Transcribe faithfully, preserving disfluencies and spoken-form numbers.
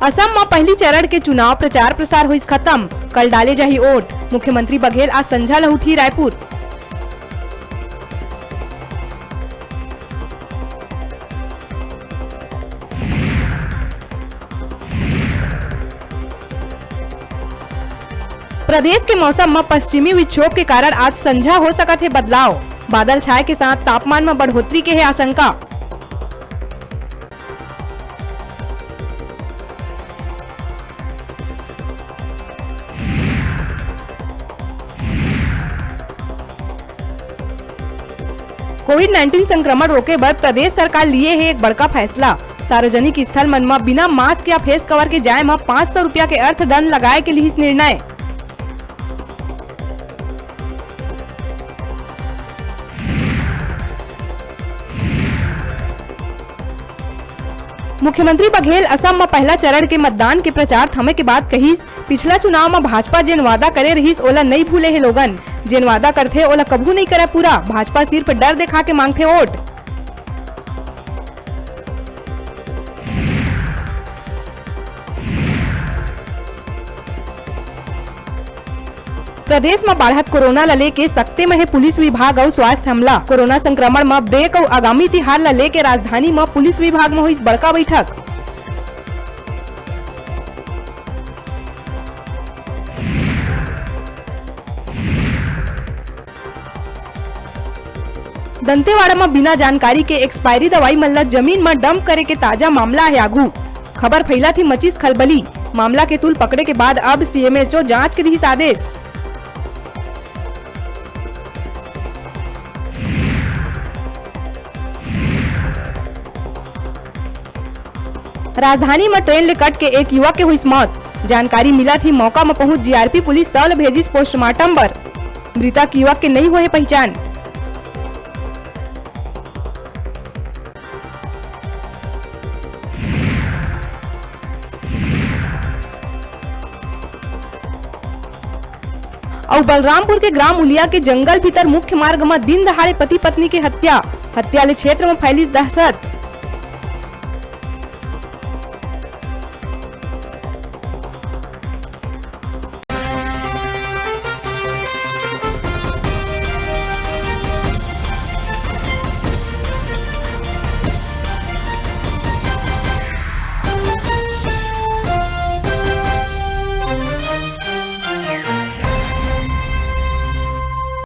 असम म पहली चरण के चुनाव प्रचार प्रसार होइस खत्म, कल डाले जाही वोट। मुख्यमंत्री बघेल आज संझा ल उठही रायपुर। प्रदेश के मौसम म पश्चिमी विक्षोभ के कारण आज संझा हो सकत हे बदलाव। बादल छाए के साथ तापमान म बढ़ोतरी के हे आशंका। कोविड नाइनटीन संक्रमण रोके बर प्रदेश सरकार लिए हे एक बड़का फैसला। सार्वजनिक स्थल मन म बिना मास्क या फेस कवर के जाए म पाँच सौ रुपया के अर्थदंड लगाए के लिहिस निर्णय। मुख्यमंत्री बघेल असम म पहला चरण के मतदान के प्रचार थमे के बाद कहिस, पिछला चुनाव म भाजपा जेन वादा करे रहिस, ओला नइ भूले हे लोगन। जेन वादा करथे, ओला कभू नइ करय पूरा। भाजपा सिर्फ डर देखा के मांगथे वोट। प्रदेश म बाढ़त कोरोना ल लेके सकते म हे पुलिस विभाग अउ स्वास्थ्य अमला। कोरोना संक्रमण म ब्रेक अउ आगामी तिहार ल लेके राजधानी म पुलिस विभाग म होइस बड़का बैठक। दंतेवाड़ा म बिना जानकारी के एक्सपायरी दवाई मन ल जमीन म डंप करे के ताजा मामला हे आगू। खबर फैलत ही मचिस खलबली। मामला के तुल पकड़े के बाद अब सीएमएचओ जांच के दिहिस आदेश। राजधानी म ट्रेन ले कट के एक युवक के हुईस मौत। जानकारी मिलत ही मौका म पहुंच जीआरपी पुलिस शव ल भेजिस पोस्टमार्टम बर। मृतक युवक के नइ होए हे पहिचान। अउ बलरामपुर के ग्राम उलिया के जंगल भीतर मुख्य मार्ग म दिन दहाड़े पति पत्नी के हत्या। हत्या ले क्षेत्र म फैलिस दहशत।